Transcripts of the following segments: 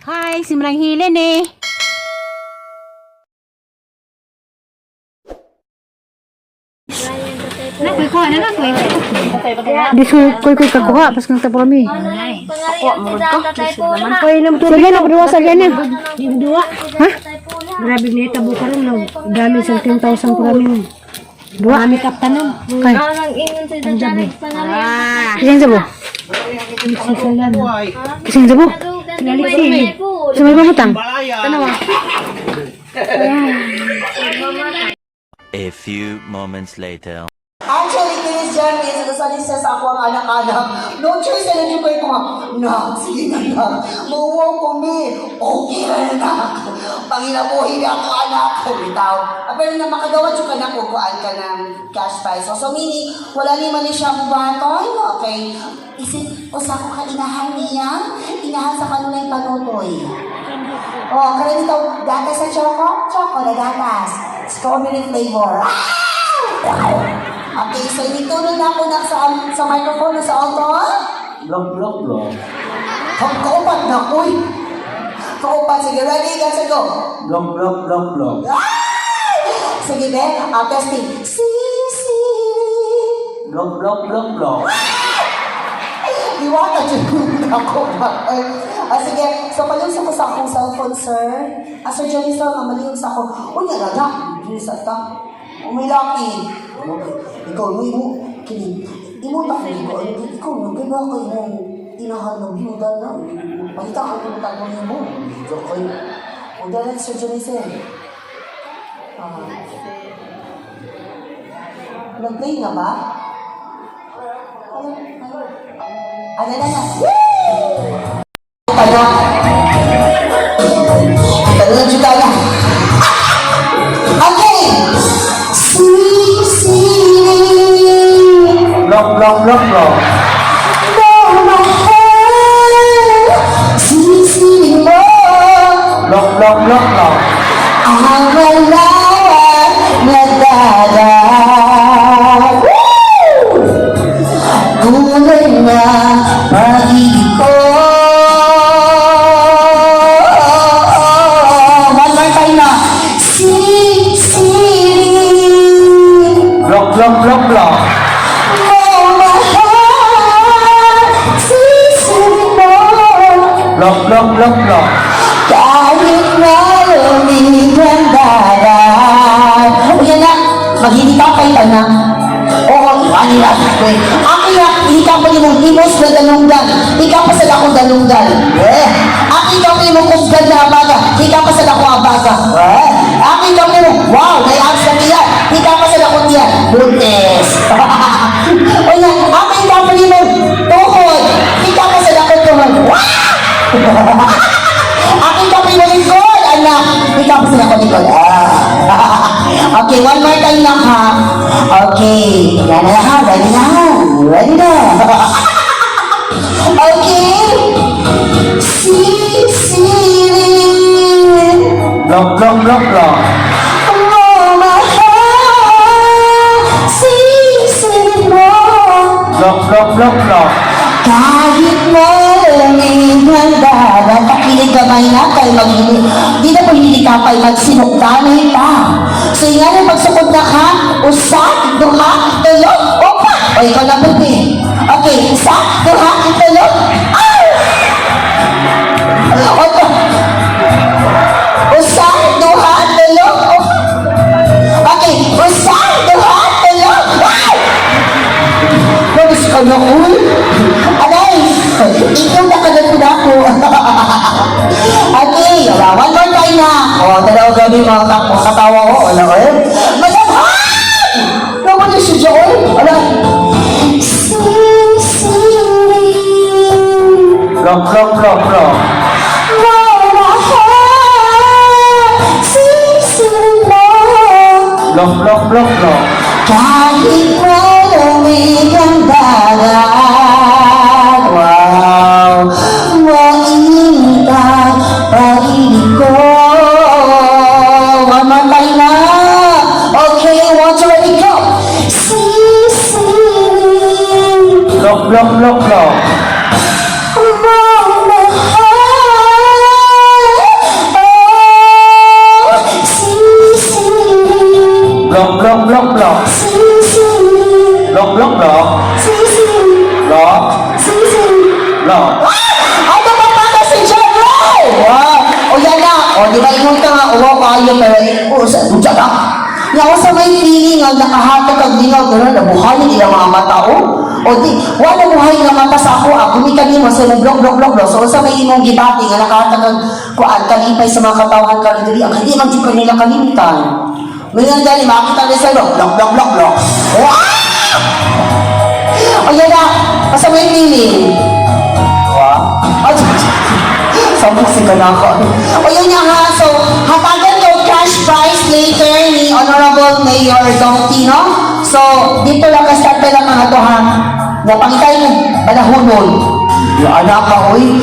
Hi, si Manang Helen eh. Di ko koy koy kakuha pas kang tapo kami. Koy nam Sige na duwa sa na. Duwa. Ha? Grabe ni tabo karon no. Dami sa 10,000 ko ramin. Duwa. Dami kaptanan. Kay. Kising sabo. Sisalan. Kising sabo. Naliksi. Sa may pamutang. A few moments later. Actually, Chris Jeremy, sinasabi siya sa ako ang anak-anak. No choice na lang ko nga, nak, sige na nak. Mauwaw ko mi. Okay na nak. Panginabuhi na ako anak. Bitaw. Ah, pero na makagawa siya ka na kukuan ka ng cash prize. So, meaning, wala ni man ni siya buhaton. Okay. Isip, usa ko ka inahan niya. Inahan sa kanunay panutoy. Oh, karon ito, gatas sa choco, choco na gatas. Strawberry flavor. Ah! Okay, so inituro na ako na sa microphone na sa auto. Blok, blok, blok. Kaupat na, uy! Kaupat, sige, ready, guys, go! Blok, blok, blok, blok. Ah! Sige, be, testing. Si, si. Blok, blok, blok, blok. Iwata dyan ako ba? Ay, sige, so palung ko sa akong cellphone, sir. Sir Johnny, sir, nga maliyong sa ako. Uy, nga na, dili sa ta. Umilaki. Okay. Ikaw, no, imo, kini, imo na ko, ikaw, ikaw, no, kaya ba kayo mong inahan ng biyuda na? Palita ka kung tanong mo. Okay. O, dahil, Sir Johnny, sir. Nag-play na ba? Ano? Ano? Ano na na? Woo! Tala. Tala na na. Okay! Si, si, Blok, blok, blok, blok. mahal, si, si mo, Blok, blok, blok, blok. Ang malawak na dagat. Woo! Gulay na pag-ibig ko. One more time na. Si, si, Blok, blok, blok, blok. Mamahal, si, si mo. Blok, blok, blok, blok. Kahit na lumig ang dagat. O yan na, maghihita kay tanan. Oo, iwanin natin ko eh. Ako ya, ikaw pa nimong himos na dalunggan. Ikaw pa sa akong dalunggan. Eh, ako ikaw pa nimong kusgan na abaga. Ikaw pa sa akong abaga. Eh, ako ikaw pa nimong, wow, may abs na tiyan. Ikaw pa sa akong tiyan. Buntis. O yan, ako ikaw pa nimong tuhod. Ikaw pa sa akong tuhod. Wow! Aking kamay mo likod, anak. Ikaw pa sila ko likod. Ah. Okay, one more time lang ha. Okay. Yan na ha. Ready na ha. Ready na. Okay. Si, si, Blok, blok, blok, blok. Mamahal, si, si mo. Blok, blok, blok, blok. Kahit malamig ang dagat, pakilig kamay na kay maghili. Di na po hindi ka pa'y magsinukdanay pa. So yung nga pagsukod na ka, usa, duha, tulo, upat. O ikaw na puti. Okay, isa, duha, tulo, ah! Oto. Usa, duha, tulo, upat. Okay, usa, duha, tulo, ah! Nabis ka na, uy. Aray, ikaw na ka na ako. Okay, wala, one more time na. Oh, tanaw gabi mga katawa ko. Wala ko eh. Madam, ha! Naman yung si Joy. Wala. Si, si, Blok, blok, blok, blok. Mamahal, si, si mo. Blok, blok, blok, blok. Kahit malamig ang dagat. Wow! Mainit ang pag-ibig ko. One more time na. Okay, one, two, ready, go! Si, si, Blok, blok, blok, blok. Mamahal, Di ba ingon ka nga uwaw kaayo pero oh, sa unsa ka? Nga unsa may feeling nga nakahatag kag lingaw pero nabuhayin ilang mga mata oh. O di, wala buhay nga mata sa ako, ako ni kanimo sa imong blok blok blok blok. So unsa may imong gibati nga nakahatag kag kuan kalipay sa mga katawhan karon diri ang hindi man jud kanila kalimtan. May nga dali makita nila sa blok blok blok blok blok. Wow! O yan na, asa may feeling? Wa? Ay, sa musika na ako. O yun nga ha, so hatagan ko cash prize later ni Honorable Mayor Dong Tino. So, dito lang ka-start pa lang mga to ha. Napangitay mo, balahunon. Yung anak ka, oy.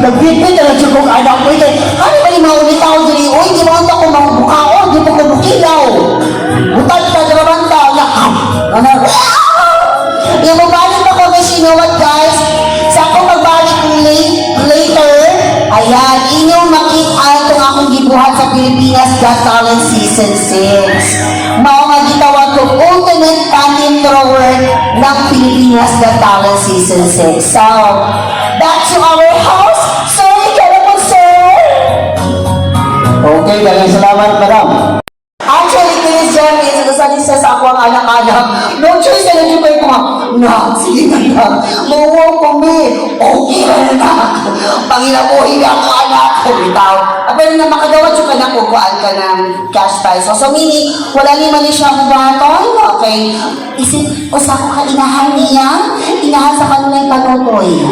Nagbitbit na lang siya kong anak ko. Kay, ano ba yung mga ulitaw diri? Oy, di ba ako mamukhaon? Di ba ko mukilaw? Butad ka, gababanta. Ano? Yung mabalik ako guys, you know what guys? Sa ako magbalik later, ayan, inyong makita itong akong gibuhat sa Pilipinas Got Talent Season 6. Mao nga gitawag kong ultimate panty thrower ng Pilipinas Got Talent Season 6. So, back to our house. Sir, ikaw na po, sir. Okay, daghang salamat, madam. Actually, Chris Jeremy, sinasabi siya sa ako ang anak-anak. No choice na lang ko nga, na, sige na na. Mauwaw ko, mi. Okay na na. Panginabuhi na ako, anak. Bitaw. Ah, pero na makagawa siya ka na kukuan ka ng cash prize. So, so meaning, wala ni man siya buhaton. Okay. Isip, usa ko ka inahan niya. Inahan sa kanunay panutoy.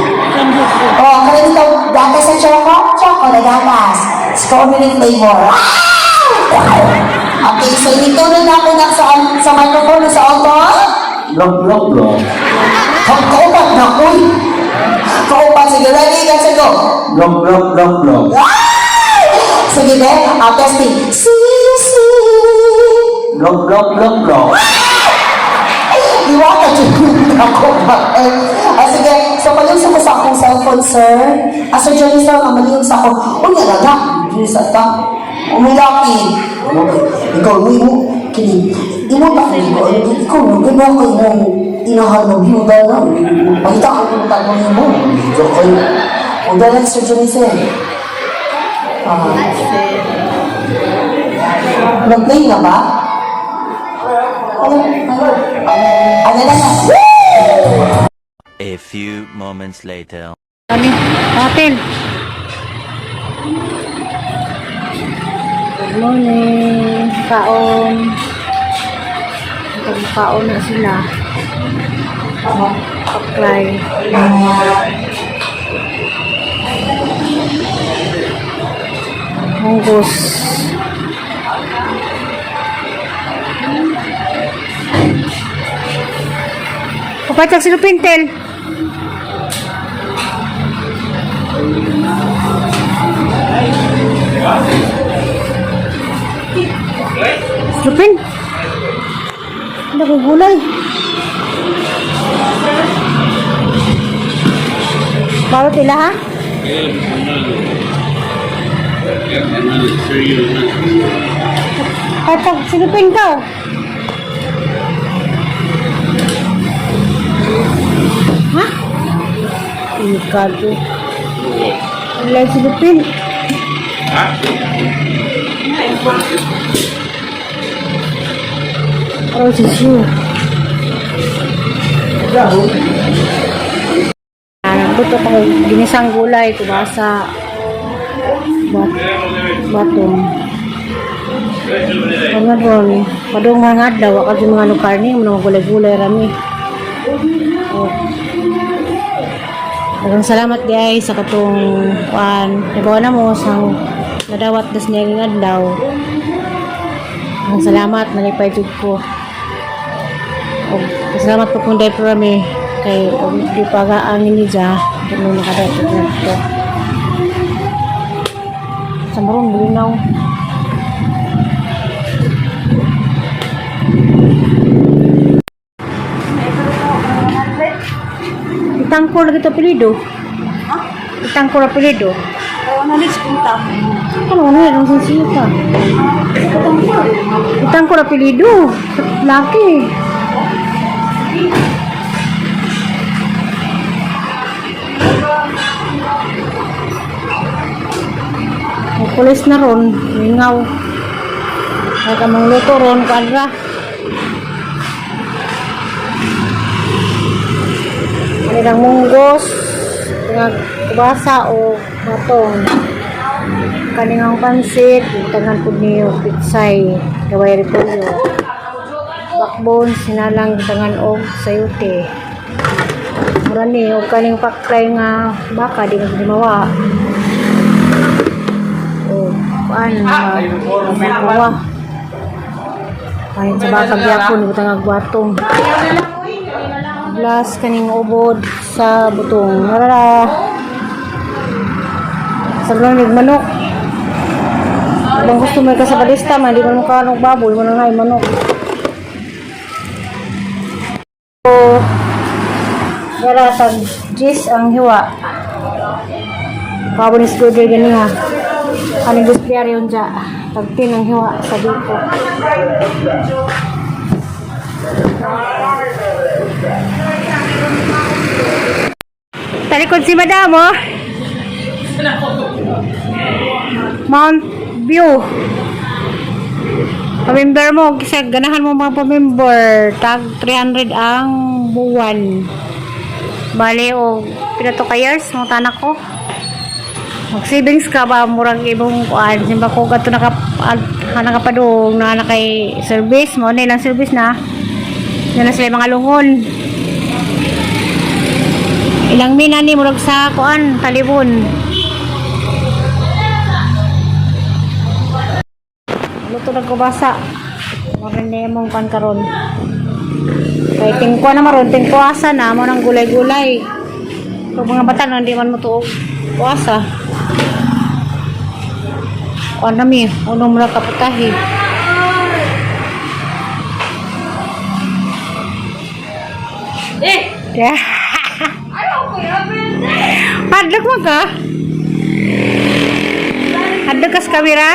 Oh, karon ito, gatas sa choco, choco na gatas. Strawberry flavor. Ah! Okay, so ito na na ako na sa microphone sa auto. Blok, blok, blok. Kaupat na, uy! Kaupat, sige, ready, let's go. Blok, blok, blok, blok. Ah! Sige, be, testing. See, see. Blok, blok, blok, blok. Iwata, dyan ako ba? Ah, sige, so palihog ko sa akong cellphone, sir. Ah, sir Johnny, sir, mamalihog sa ako. Uy, nalaga. Diyos sa ta. Umilaki. Ikaw, mo, imo, kini, imo ta ko, ikaw, ikaw, no, gano'n ko, imo, inahan ng biyuda na. Pakita ko kung tanong mo. Joke kayo. O, dahil, Sir Johnny, sir. Ah. Nag-play na ba? Ano? Ano? Ano na na? A few moments later. Ano? Hotel. Good morning. Kaon. Kaon na sila. Paklay. Munggos. Kapatag silupintel. Lupin. Nagugulay. Balot nila ha? Patag, silupin ka. Oh. Ha? Ikado. Wala silupin. Oh, sisiyo. Ah, nagluto ko ginisang gulay, kubasa, batong. Mga ron, padung mga adlaw, wa ka mga ano karne, mga gulay-gulay rami. Oh. Daghang salamat guys sa katong kuan. Nagawa na mo sang nadawat das niya ng adlaw. Daghang salamat, nalipay jud ko. Og salamat po kung dahil rami kay og di pa gaangin ni Ja, di mo nakadapat na ito. Sa marong bulinaw. Itangkor lagi ito apelido. Ha? Itangkor apelido. Oo, nalis punta. Ano ano yan? Ang sensiyo ka. Itangkor apelido. Laki. Pulis na ron, lingaw. Kaya ka mong luto ron, kuadra. Kanilang munggos, nga kubasa o matong. Kaningang pansit, tangan po niyo, pitsay, gaway repolyo. Backbone, sinalang tangan og sayute. Mura ni, og kaning paklay nga baka, di na mawa. O, kuan, mawa. Kanin sa baka gyapon, butang agwatong. Blas kaning ubod sa butong. Marara. Sa lamig manok. Kung gusto mo ka sa balista, man, di man mo kaanong baboy, mo na nga yung manok. So, dara tag jis ang hiwa. Pabo ni Scooter gani ha. Kaning gusto yun dya. Tag 10 ang hiwa sa dito. Talikod si Madam, oh. Mount View. Pamember mo, kasi ganahan mo mga pamember. Tag 300 ang buwan. Bale, o, pila to ka years, mga tanak ko. Mag-savings ka ba, murag ibong kuan. Simba ko, gato naka, nakapadung na na kay service mo. Na ilang service na. Na na sila yung mga lungon. Ilang mina ni murag sa kuan, talibon. Luto na ko basa. Mura na imong kan karon. Kay tingkwa na maron, tingkwasa na mo nang gulay-gulay. Kung mga bata na hindi man mo tuog kuasa. Kuan na mi, unom ra kaputahi. Eh! Yeah. Hadlok mo ka? Hadlok ka sa kamera?